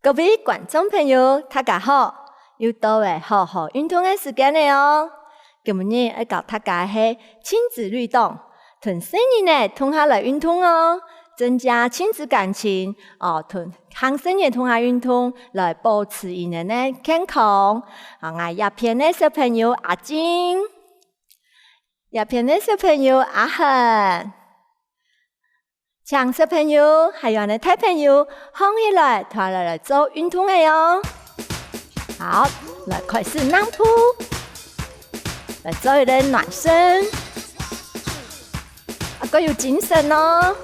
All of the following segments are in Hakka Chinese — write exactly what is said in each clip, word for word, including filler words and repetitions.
各位觀眾朋友，大家好！又到了好好運動个時間了哦！今日愛教大家个係親子律動，同細人仔共下來運動哦，增加親子感情哦，同同細人仔共下運動，來保持佢等个健康。啊，𠊎這片个小朋友阿靜，這片个小朋友阿恆， 請小朋友還有𠊎等大朋友䟘起來，同𠊎來做運動个哦。好，來開始躘步，來做一個暖身，啊，較有精神哦，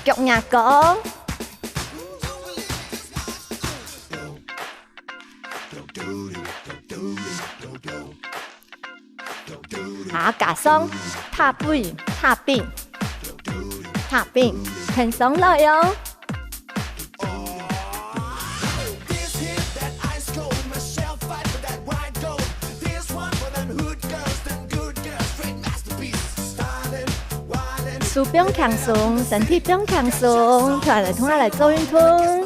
腳䀴高。 啊，加上踏步、踏步、踏步，很鬆了喲。手放輕鬆，身體放輕鬆，同𠊎來同𠊎來做運動。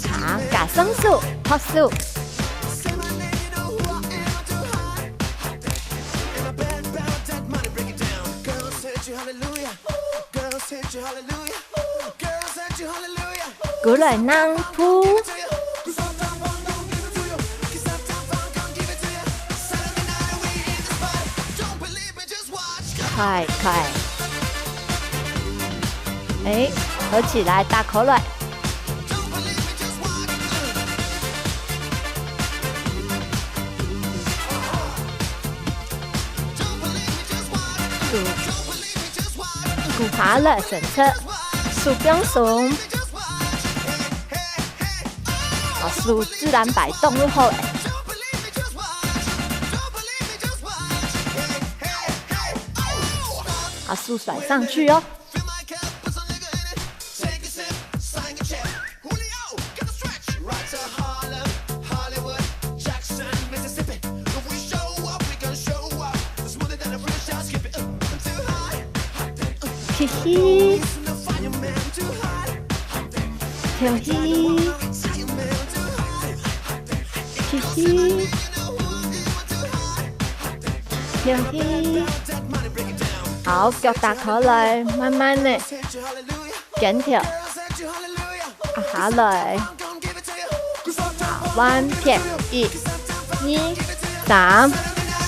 好，加上手，拍手。過來躘步。 開開。欸，合起來，打開來。手，跍下來，伸直，手放鬆。 啊，手自然擺動就好了。啊，手甩上去哦。吸氣，敨氣，吸氣，敨氣。好，腳打開來，慢慢个，肩頭，壓下來。 換片，一、二、三、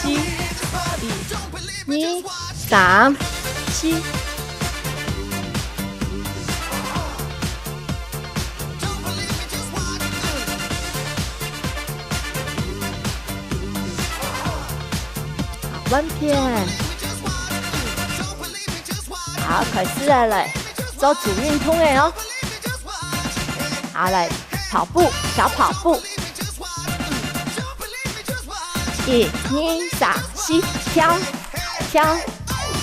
四，一、二、三、四。換片。好，開始了，來做足運動个哦。好，來， 跑步，小跑步。一、二、三、四，跳，跳。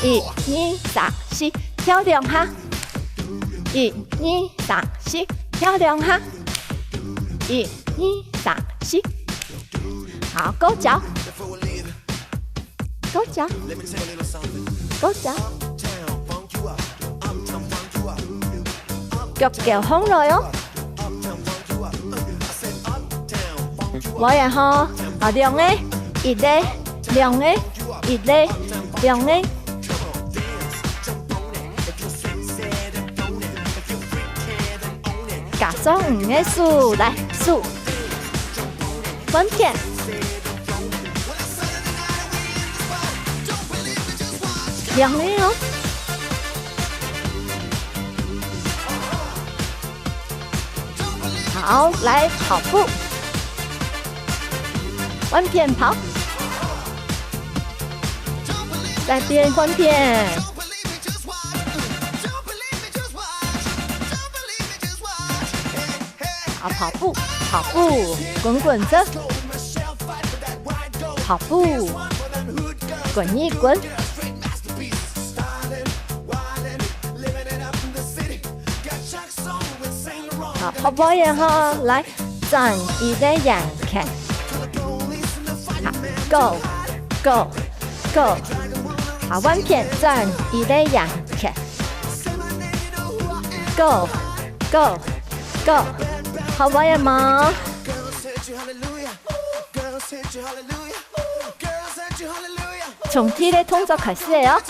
一、二、三、四，跳兩下。一、二、三、四，跳兩下。一、二、三、四。好，勾腳。 勾腳，勾腳。腳勾䟘來哦。來啊吼，啊，兩个，一个，兩个，一个，兩个。加上你个手，來，手。 換片。兩个哦。好，來跑步。換片跑。再變換片。 啊，跑步，跑步，滾滾走。跑步，滾一滾。啊，跑步以後，來，轉一個圓圈。好，go，go，go。啊，換片轉一个圓圈。Go，go，go，好玩無？從第一个動作開始个哦。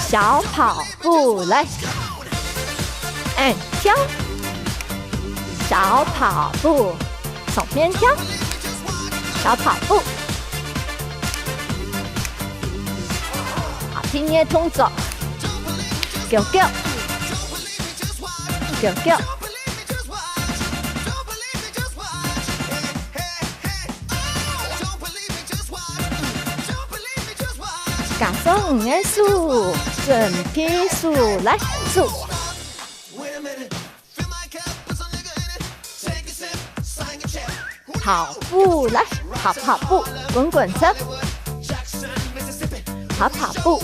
小跑步，來，嗯，跳。小跑步，上面跳。小跑步。好，第二个動作，腳腳，腳腳。 加上你个手，準備手來手。跑步來，跑跑步，滾滾車。跑跑步，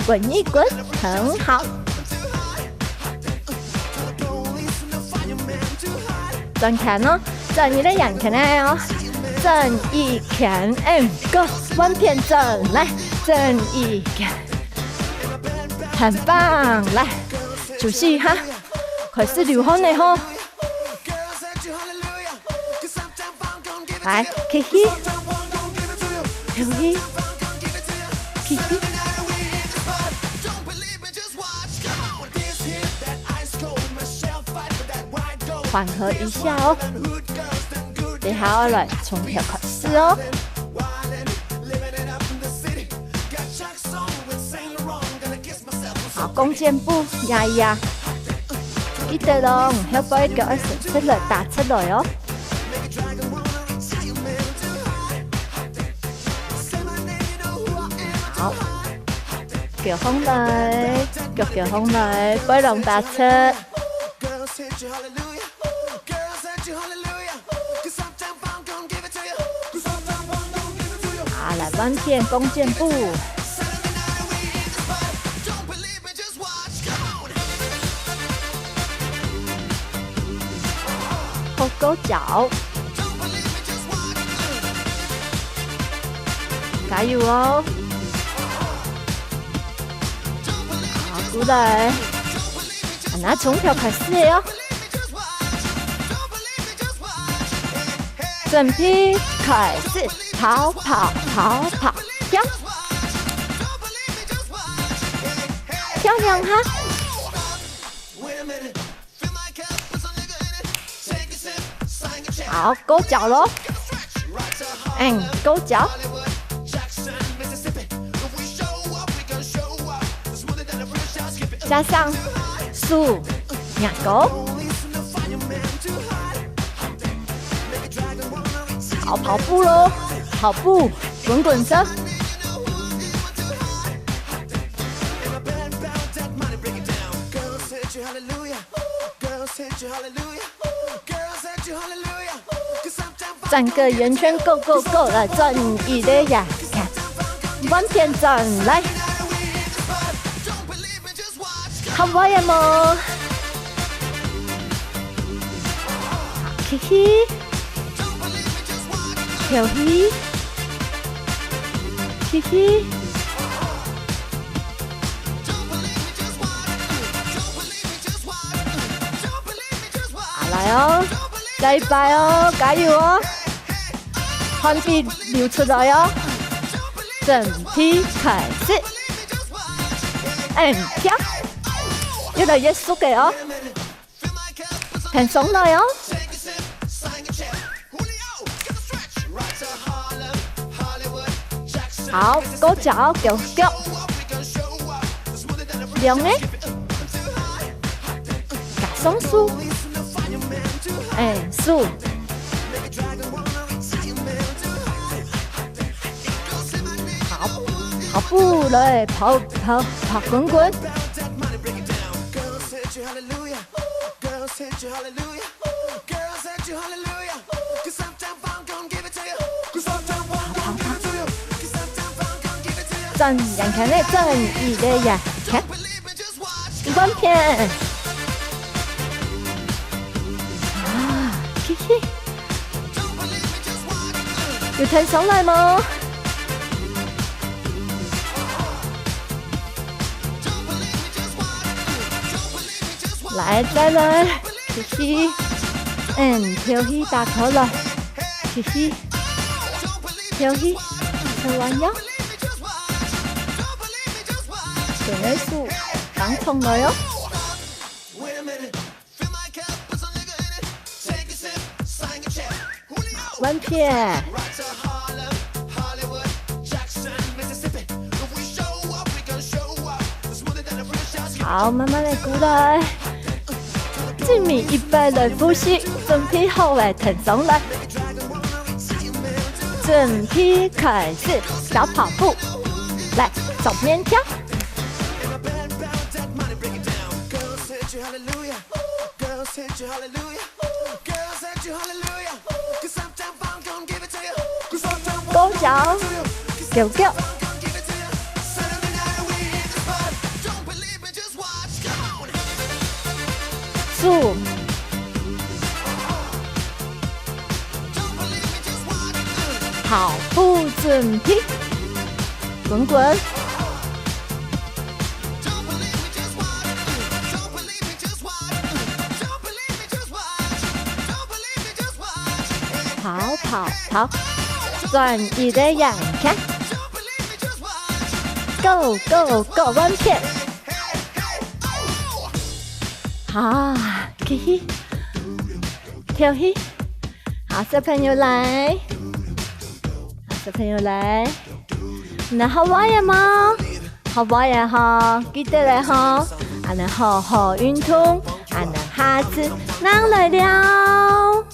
滾一滾，很好。 轉圈哦，轉一个圓圈个哦，轉一圈，嗯，go，換片轉，來，轉一圈，很棒，來，休息一下，開始流汗了吼。 來，吸氣，敨氣，吸氣。緩和一下哦。等下愛來從頭開始哦。 好，弓箭步，呀呀。記得哦，後背腳愛伸出來，打出來哦。好，腳䟘來，腳腳䟘來，背囊打直。 啊，來換片弓箭步。好，勾腳。加油哦！好，過來。啊，那從頭開始哦。 準備，開始，跑跑跑跑，跳，跳兩下。好，勾腳咯。嗯，勾腳。 加上手壓高。好，跑步咯，跑步，滾滾車。轉個圓圈，go go go，來轉一個呀！換片轉來。好玩个無？吸氣，敨氣，吸氣。 啊，來哦，再一擺哦，加油哦！汗水流出來哦！準備開始！嗯，跳，越來越熟个哦！ 很鬆來哦。好，勾腳，腳，腳。兩個。加上手。哎，手。好，跑步來，跑，跑，跑，滾滾。 轉，眼看咧，轉，一個眼看。換片。啊，嘿嘿。有彈上來無？來，再來，吸氣，嗯，敨氣打開來，吸氣，敨氣，做彎腰。對，手放鬆來哦。 換片。好，慢慢來過來。最尾一擺來呼吸，準備好來，彈上來。準備開始，小跑步。來，正面跳。 高腳，腳腳。手。跑步準備，滾滾。 跑跑跑，轉一個圓圈。Go go go，換片。啊，吸氣，敨氣。好，小朋友來。好，小朋友來。那好玩了嗎？好玩了哈，記得了哈。恁樣好好運動，恁樣下次正來尞。